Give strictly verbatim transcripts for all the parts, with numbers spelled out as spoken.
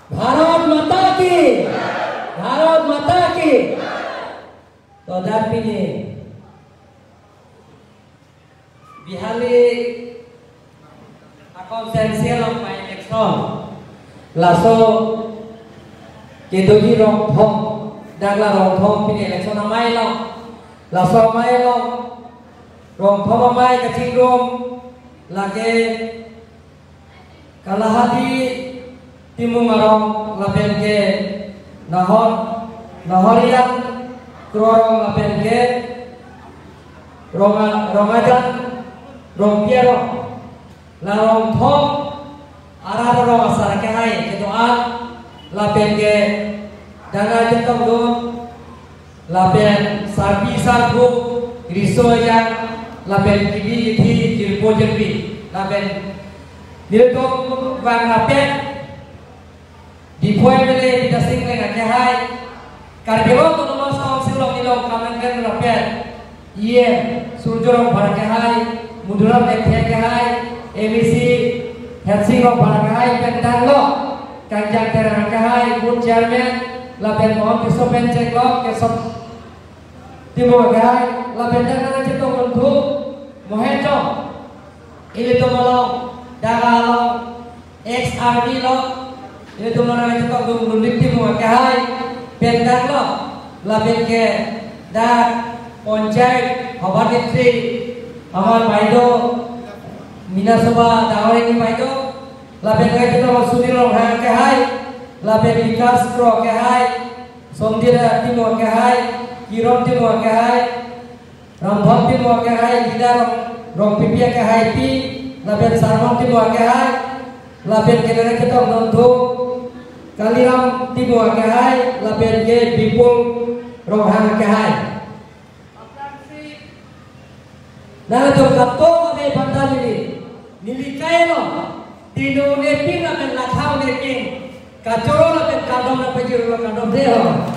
Bharat Mata Ki! Bharat Mata Ki! To dak pini Bihali a constituency along by election. Laso kedoji Rongthom, dak la Rongthom pini election amei lo. Laso amei lo Rongthom amei kachingrum lake Kalahati Timung arong lapen ke Nahor, Nahorian Kro arong lapen ke Ronga, Rongajan Rongpi arong, la Rongthom arat arong asar akehai kedo-an lapen ke dana chetongdun lapen sarpi sarpo, riso ejang lapen kebi kethi, jirpo jirpi lapen nelitum vang lapen Diphu M L A Bidya Sing Engleng akehai, Karbi Anglong Autonomous Council along neli long kamen pen lapen E M Surjya Rongphar akehai, Madhuram Lekthe akehai, M A C Hersing Rongphar akehai, pen danglo Kangjang Terang akehai, Board Chairman, lapen Mohon Tisso pen chenglo, Kesop Timung akehai, lapen dak nangchetongdun thu Mohenjong, ilitum along, dak along, ex army lo, ilitum along nangchetongdun Lundik Timung akehai, pen danglo, lapen ke dak Panchayat Sabhapati, Amar Baido, Mina Sobha Dawai ni Baido, lapen nangchetongdun Sudhir Ronghang akehai, lapen Vikas Kro akehai, Somdhir Timung akehai, Kiron Timung akehai, Ramdhon Timung akehai, Lida Rong, Rongpipi akehai pi, lapen Sarmon Timung akehai, lapen ke nangchetongdun thu Kaliram Timung akehai, lapen ke Bipul Ronghang akehai. Nangtum kato kami panta neli, neli kailo, tino nepin lapen lakha nepin, kachoro lapen kadom lapen jiro kadom deho.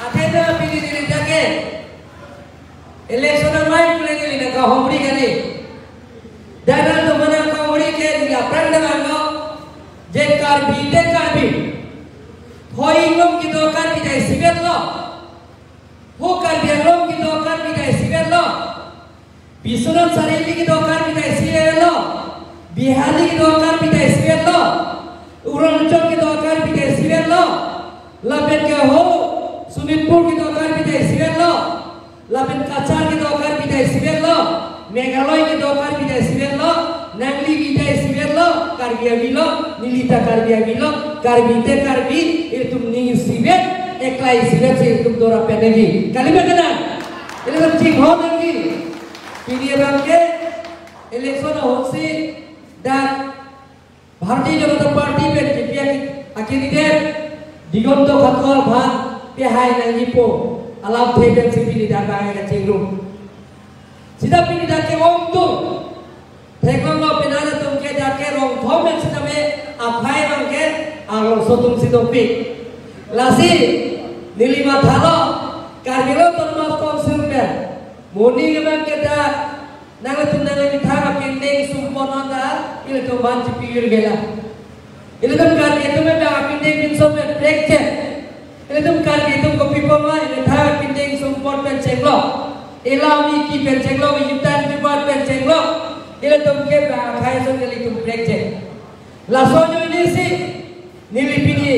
Athe na pini neli jake election amei pule neli nangkahumri kali. Dana tumana kahumri ke neli apran damanglo, je Karbi te Karbi. Hoi nung kedo Karbi dai sibet lo. Ho Karbi Anglong kedo Karbi dai sibet lo. Biswanath Chariali kedo Karbi dai sibet lo. Bihali kedo Karbi dai sibet lo. Arunachal kedo Karbi dai sibet lo. Lapen ke ho Sonitpur kedo Karbi dai sibet lo. Lapen Cachar kedo Karbi dai sibet lo. Meghalaya kedo Karbi dai sibet lo. Nangli bi dai sibet lo, Karbi avi lo, neli ta Karbi avi lo, Karbi te Karbi, ilitum ning sibet, eklai sibet si ilitum dora pen nangji. Kali ma kena? Ilitum chinghon nangji. Pini abang ke election ahut si dak Bharatiya Janata Party pen K P I a candidate Diganta Khatkho aphan pehai nangjipo. Alam the pen si pini dak abang ke chingrum. Sita pini dak ke-ongdung. Theklonglo penang atum ke dak ke Rongthom pen sitame aphai abang ke arloso atum si dopik. Lasi neli mathalo Karbi Anglong Autonomous Council pen moning abang ke dak nangtum nangli methang apindeng sumpon anta ilitum van chipir gela. Ilitum Karbi atum pen apindeng pinso pen prekche. Ilitum Karbi atum kopi poma, ilitum apindeng sumpot pen chenglo. Ila mi ki pen chenglo, mi jutan jubat pen chenglo. Ilitum ke ba khai so ilitum prekche. Laso jo ini si neli pini.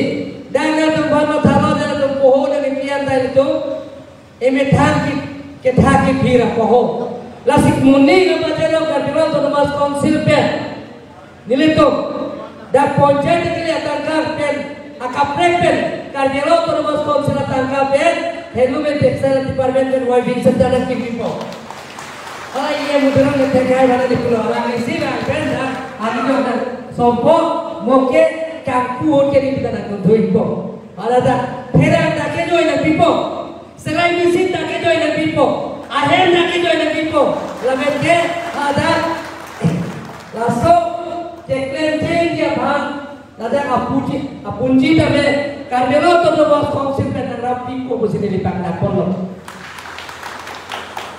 Dang atum van mathalo, dang atum poho, dang ilian dang ilitum. Emethang ki, ketha kiphir apoho. Lasi moning abang jelo Karbi Anglong Autonomous Council pen. Nelitum dak Panchayat kili atangka pen, akaprek pen, Karbi Anglong Autonomous Council atangka pen, henu pen textile department pen wai bin sentana kipipo. Ala iye mudaran ne tekai bana di pulo, ala isi bang pen na, ani jo na, sompo, moke, kangku hote ni kita na kundui po. Ala da, pherang da ke joi na pipo. Serai machine ta kejoi nangpipo, ahem ta kejoi nangpipo, lapen ke hadak laso keklem jengji aphan, ladak apuji, apunji tame, Karbi Anglong Autonomous Council pen nangrap pipo pusi neli pangdak ponlo.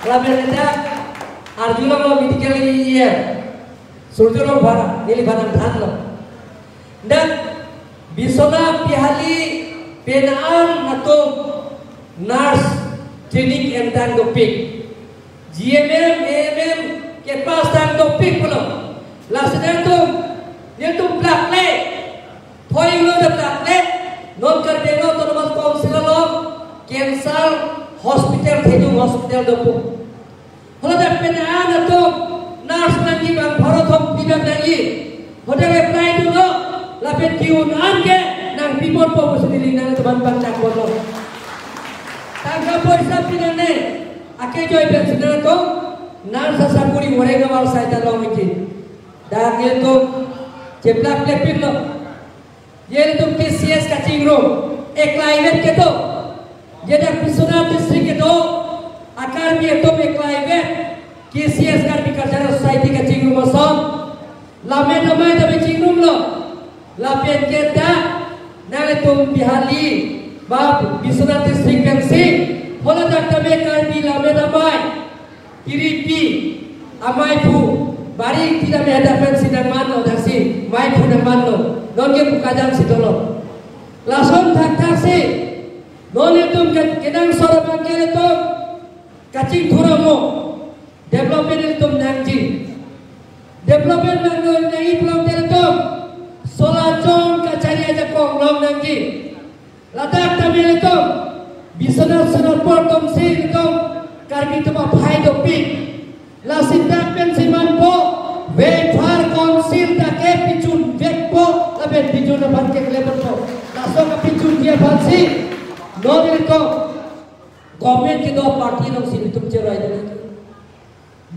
Lapen ladak arjulonglo medical E M, Surjya Rongphar, neli phan nangthanlo. Dak Biswanath Bihari pen an atum nurse training endang dopik. G N M, A N M kepass tang dopik pulo. Lasi nangtum, nangtum plak le. Thoi ulo da plak le. Non Karbi Anglong Autonomous Council along cancer hospital, thejung hospital dopo. Haladak pen an atum nurse nangji bang pharo thom pibak nangji. Hotel apply dunlo, lapen kiun an ke nangpi ponpo pusi neli nangtum aphan pangchak ponlo. Tangka poisa pi nangne, akejoi pen si nangtum nurse asakuri voreng avar sai ta long iti. Dak nelitum cheplak lepinlo. Nelitum K C S kachingrum, eklai vet kedo. Jedak Biswanath district kedo, a-Karbi atum eklai vet, K C S, Karbi Cultural Society kachingrum ason. Lammet amei ta bichingrumlo. Lapen ke dak, nangtum Bihari, ba Biswanath district pensi, haladak tame Karbi lammet amei. Kiripi, amei phu, bari tidak mehda pensi nangmanlo, daksi, mei phu nangmanlo. Non ke Bokajan si dolo. Lason thakthak si, non nelitum ke-, kenangsot abang ke nelitum kachingthur amo. Development nelitum nangji. Development nangji, nangji pulote nelitum solar chong kachari ajakong long nangji. Ladak tame nelitum Biswanath Sonatpur atum si nelitum Karbi atum aphai dopik. Lasi dak pensi manpo, Vengphar Council dak ke pichun vekpo, lapen pichun aphan ke kleponpo. Laso kapichunji aphansi non nelitum government kedo party alongsi nelitum cherai dun.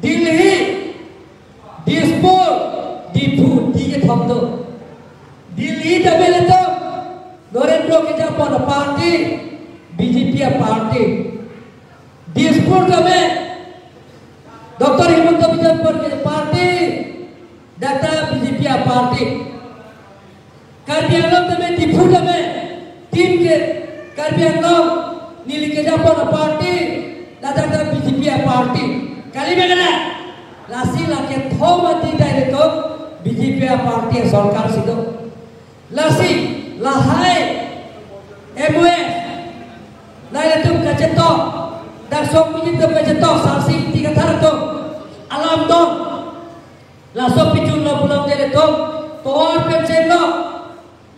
Delhi, Dispur, Diphu, di kethom do. Delhi tame nelitum Narendra kejapon aparty, B J P aparty. Dispur tame Doctor Himanta Biswa Sarma aparty, dak ta B J P aparty. Karbi Anglong tame, Diphu tame, tim ke Karbi Anglong neli kejapon aparty, ladak ta B J P aparty. Kali ma kali? Lasi lake thom ati dai nelitum B J P aparty asorkar si do. Lasi lahai M O S, lahai atum kachetok, dak sok minit atum kachetok, sarsi ti kathar atum alam don. Laso pichunlo pulote nelitum tovar pen chenglo,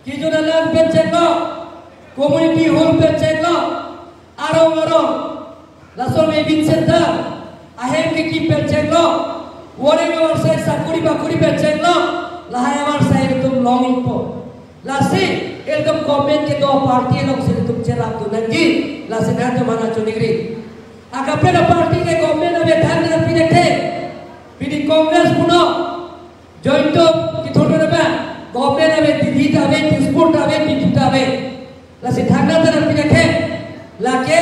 kijun alam pen chenglo, community hall pen chenglo, arong arong, laso weaving center, ahem kiki pen chenglo, voreng avar sai sakuri bakuri pen chenglo, lahai avar sai nelitum longpo. Lasi nelitum government kedo party alongsi nelitum cherap dun nangji, lasi nangtum aphan choningri. Akaprek aparty ke government ave than na pine the. Pini Congress puno join to kithur na ba. Government ave, Delhi ta ave, Dispur ta ave, Diphu ta ave. Lasi thangnatta pine the. Lake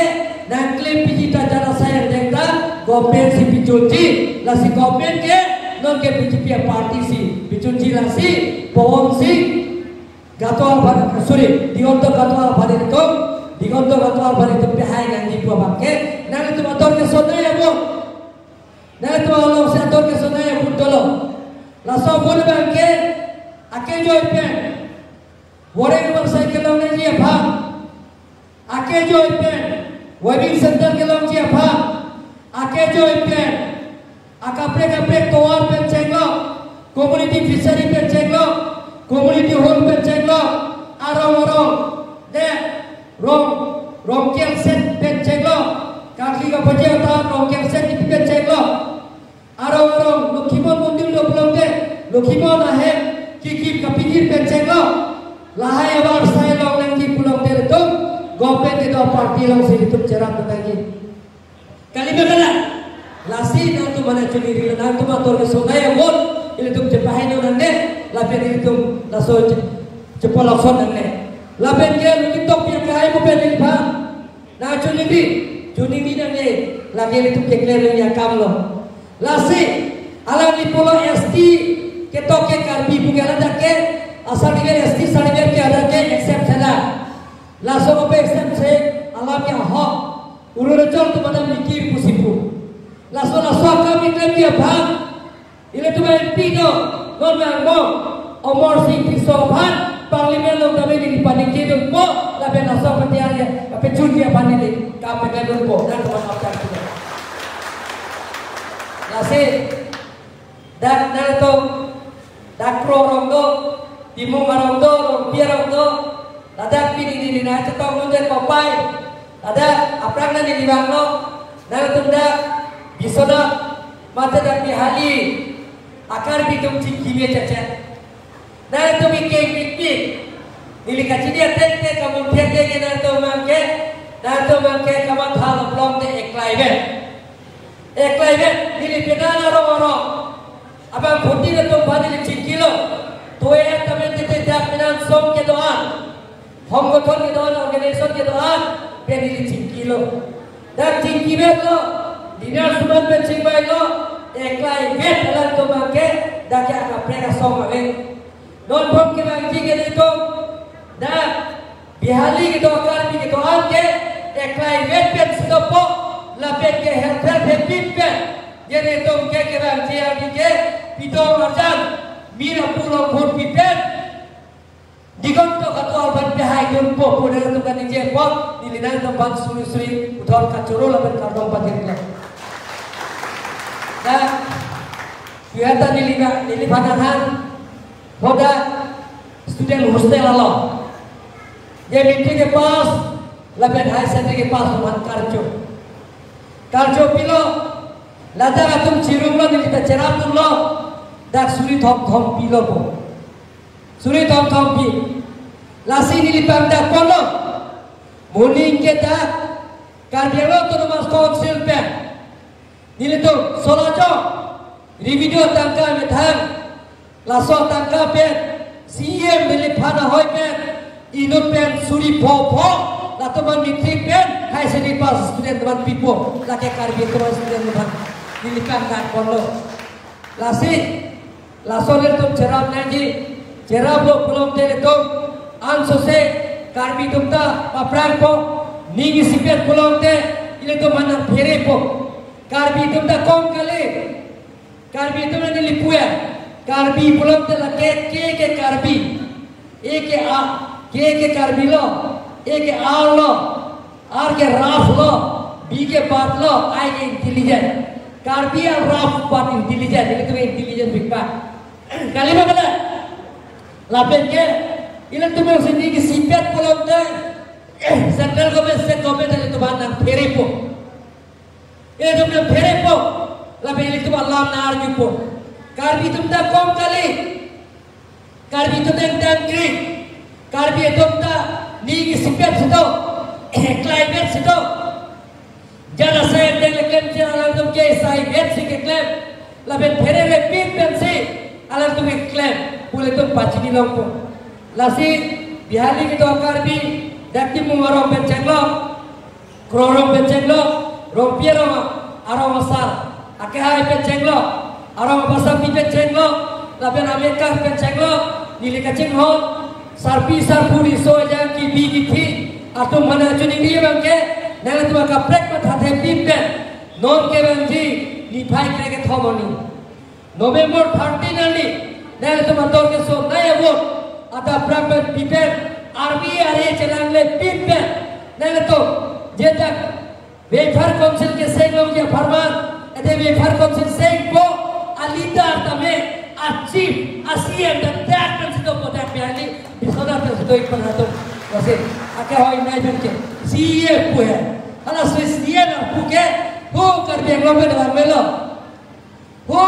nangkle P G ta jara sayang deng ta government si pichunji. Lasi government ke non ke B J P aparty si pichunji, lasi Pawan Singh Gatwal aphan, sorry, Diganta Gatwal aphan nelitum, Diganta Gatwal aphan nelitum pehai nangji pu abang ke, nangtum ator kesonai amo. Nangtum alongsi ator kesonai amo dolo. Laso amo abang ke, akejoi pen voreng avar sai kelong nangji aphan. Akejoi pen weaving center kelongji aphan. Akejoi pen akaprek kaprek tovar pen chenglo, community fishery pen chenglo, community hall pen chenglo, arong arong, de, rong, Rongkersen pen chenglo, kangli kapaji ata Rongkersen kipi pen chenglo. Arong arong, Lokhimon mondir do pulote, Lokhimon ahem kiki kapijir pen chenglo. Lahai avar sai long nangji pulote nelitum government kedo party alongsi nelitum cherap nangji. Kali ma kali? Lasi nangtum aphan choningri, nangtum ator kesonai amo, ilitum chepahai non nangne, lapen ilitum laso che-, chepalokson nangne. Lapen ke nelitum tok pi kahai mo pen neli aphan nangchoningri, choningri nangne, lake nelitum declare nangji akamlo. Lasi, alangli pulo S T ketok ke Karbi pu ke ladak ke, asal di S T asal di ke ladak ke accept sela. Laso kape accept si, alam ke ahok. Arunachal atum aphan mikir pusi pu. Laso laso akam iklem dia bang. Ilitum M P do, non nangmo, Amarsing Tisso aphan, Parliament along Neli pini kedunpo, lapen laso aphan arje, lapen chunji aphan neli kam pekledunpo, nangtum aphan apchang pilo. Lasi, dak nangtum, dak Kro arong do, Timung arong do, Rongpi arong do, ladak pini neli nangchetong nunde kopai, ladak aphrang neli vanglo, nangtum dak, Biswanath, mate dak Bihali, a-Karbi atum chingki me chechek. Nangtum ikeng pikpik. Neli kachini ateng te kamun thek te ke nangtum abangke. Nangtum abangke kamatha laplong te eklaivet. Eklaivet neli penan arong arong. Abang phutin atum aphan neli chingkilo. Toya tame te te dak penan song kedo-an. Hom gothon kedo-an, organization kedo-an, pen neli chingkilo. Dak chingkivetlo, dinner suman pen chingvailo, eklaivet alangtum abangke, dak ke akaprek asong ave. Non bom kevangji ke nelitum, dak Bihali kedo Karbi kedo-an ke, eklaivet pen si dopo, lapen ke health health happy pen, ke nelitum ke kevangji abang ke, pidong arjan, mir apu along vote pi pen, Digonto Katuar aphan pehai dunpo pu nangtum kaningje apot, neli nangtum aphan suri suri uthor kachoro lapen kardom pajirlo. Dak, pu-an ta neli na, neliphan nang han, hoda student hostel along. Je matric kepass, lapen higher secondary kepass aphan karju. Karju pilo, ladak atum chirumlo neli ta cherapdunlo, dak suri thom thom pilo po. Suri thom thom pi. Lasi neli pangdak ponlo. Moning ke dak Karbi Anglong Autonomous Council pen nelitum solajok revenue tangka methang. Laso tangka pen C E M neliphan ahoi pen inut pen suri pho pho. Latum aphan matric pen higher secondary pass student aphan pipo. Lake Karbi atum student aphan neli pangdak ponlo. Lasi, laso nelitum cherap nangji, cheraplo pulote nelitum, ansose, Karbi atum ta, paphrangpo, ning isipet pulote, ilitum mana pherepo. Karbi atum ta kom kali, Karbi atum neli pu-an, Karbi pulote lake, ke ke Karbi. A ke a, K ke Karbi lo, A ke ar lo, R ke rough lo, B ke bat lo, I ke intelligent. Karbi a rough but intelligent, ilitum intelligent big bang. Kali ma kali? Lapen ke, ilitum yang sini ke sipet pulote, central government, state government, ilitum aphan nang pherepo. Ilitum nang pherepo, lapen ilitum alam nang arjupo. Karbi atum ta kom kali. Karbi atum ta ingtang kri. Karbi atum ta ning isipet si do. Climate si do. Jan asai ingtang le klem si alangtum ke isipet si keklem. Lapen phere repit pen si alangtum keklem. Pu ilitum pachini longpo. Lasi Bihali kedo Karbi, dak Timung arong pen chenglo. Kro arong pen chenglo, Rongpi arong, arong asar akehai pen chenglo, arong abasapi pen chenglo, lapen amekar pen chenglo, neli kachinghon, sarpi sarpo riso ajang kibi kithi, atum mana chuning di abangke, nangtum akaprek mathathe pin pen, non kevangji, niphai kre kethom arni. November thirteen arni, nangtum ator keso nai avote, adap prang pen pipen, army ari chelangle pipen, nangtum, jetak, Welfare Council ke seng long ya pharman, ede Welfare Council sengpo, a leader tame, a chief, a C M dan dak pen si dopo dak biani, Biswanath pen si do ik pen atum, wasin, ake hoi nai pen ke, C M pu he, hala sui C M pu ke, hu Karbi Anglong pen dalam melo. Hu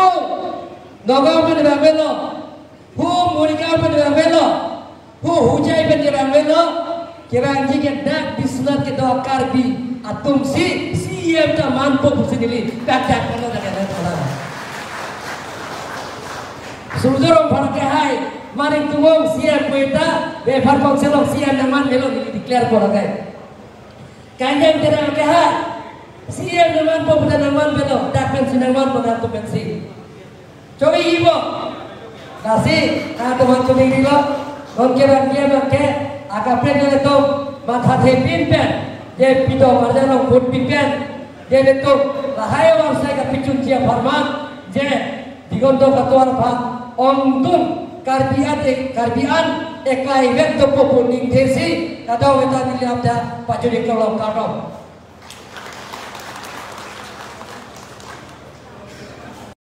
Nagaon pen vangvelo, hu Morigaon pen vangvelo, hu Hojai pen vangvelo, kevangji ke dak Biswanath kedo Karbi atum si C M ta manpo pusi neli dak dak kono dak dak kono. Surjya Rongphar akehai, Manik Timung C M pu ta, Welfare Council along C M nangmanvelo neli declare po lake. Kanjeng Terang akehai, C M nangmanpo pu ta nangmanvelo, dak pensi nangmanpo, nangtum pensi. Chobi ibo. Lasi, nangtum hon chobi rilo, non ke bang dia bang ke, akaprek nangtum, mathathe pin pen, je pidong arjan along vote pi pen, je nangtum, lahai awar sai kapachunji apharman, je, Digonto Katuar aphan, ongdung, Karbi ade, Karbi an, ekai vet dopo pu ningthesi kadokave ta neli aphan ta pajut-ik longlo, kardom.